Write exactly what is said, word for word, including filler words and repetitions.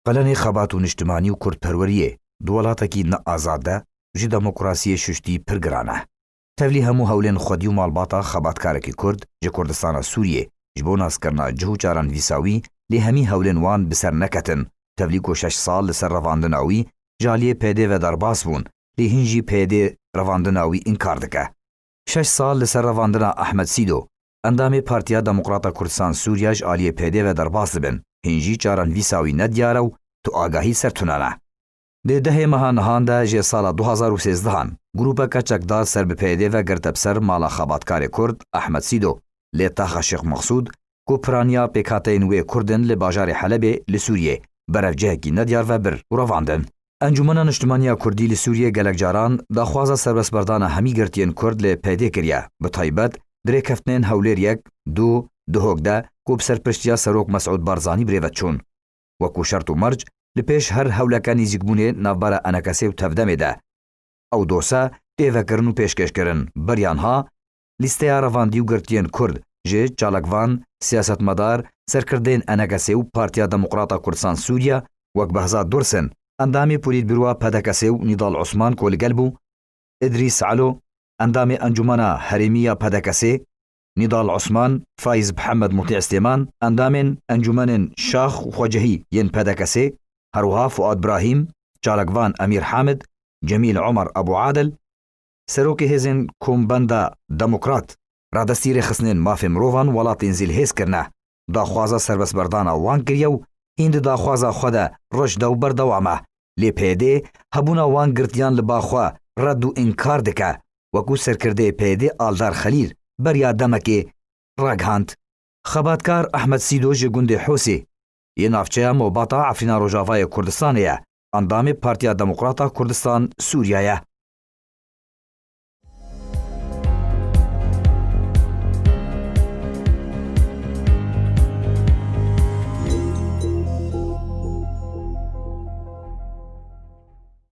Pelanê xebat û niştimanî û kurdperweriyê di welatekî ne azad de ji demokrasiyê şuştî pir giran e. Tevlî hemû hewlên xwedî û malbata xebatkarekî kurd ji Kurdistana Sûriyê ji bo naskirina cih û çarenivîsa wî, lê hemî hewlên wan bi ser neketin. Tevlî ku şeş sal li ser revandina wî ji aliyê P D ve derbas bûn, lê hîn jî P D revandina wî înkar dike. Şeş sal li ser revandina Ahmet Sîdo, endamê Partiya Demokrata Kurdistan Sûriya ji aliyê P D ve derbas dibin, hîn jî çarenivîsa wî ne diyar e û tu agahî ser tune ne. Di dehê meha nihan de jê sala du hazar û sêzdehan grûpeke çekdar ser bi P D ve girte bi ser mala xebatkarê Kurd Ahmet Sîdo lê taxa Şêx Mexsûd ku piraniya pêkhateyên wê Kurd in li bajarê Helebê li Sûriyê berevcihekî nediyar ve bir û revandin. Encûmena Niştimaniya Kurdî li Sûriyê gelek caran daxwaza serbestberdana hemî girtiyên Kurd li P D kiriye, bi taybet di rêkeftinên Hewlêr yek, du, Duhok de ku bi serpiştiya Serok Mesûd Barzanî birêve çûn. Wekû şert û merc, li pêş her hewleke nêzîkbûnê navbera ENKSê û Tevdemê de ew dose tê vekirin û pêşkêşkirin. Beriya niha lîsteya revandî û girtiyên Kurd ji çalakvan, siyasetmedar, serkirdeyên ENKSê û Partiya Demokrata Kurdistan Sûriye wek Behzat Dursin, endamê Polîtbûroa PDKSê û Nîdal Osman ku li gel bû, Îdrîs Elo, endamê Encûmena Herêmî ya PDKSê, Nîdal Osman, Faiz Mihemed Mutî Stêman, endamên Encûmenên Şax û Xwecehî yên PDKSê, her wiha Fuad Brahîm, çalakvan Emîr Hamid, Cemîl Omer Ebû Adil, serokê hêzên Kombenda Demokrat, radestî rêxistinên mafê mirovan welatên zîlhêz kirine. Daxwaza serbestberdana wan kiriye û hîn di daxwaza xwe de reş de û berdewam e. Lê P D hebûna wan girtiyan li ba xwe red û înkar dike, wekû serkirdeyê P D Aldar Xelîl beriya demekê ragihand. Xebatkar Ahmet Sîdo ji gundê Hosê yê navçeya Mobata Efrîna Rojavayê Kurdistanê ye, endamê Partiya Demokrata Kurdistan Sûriye ye.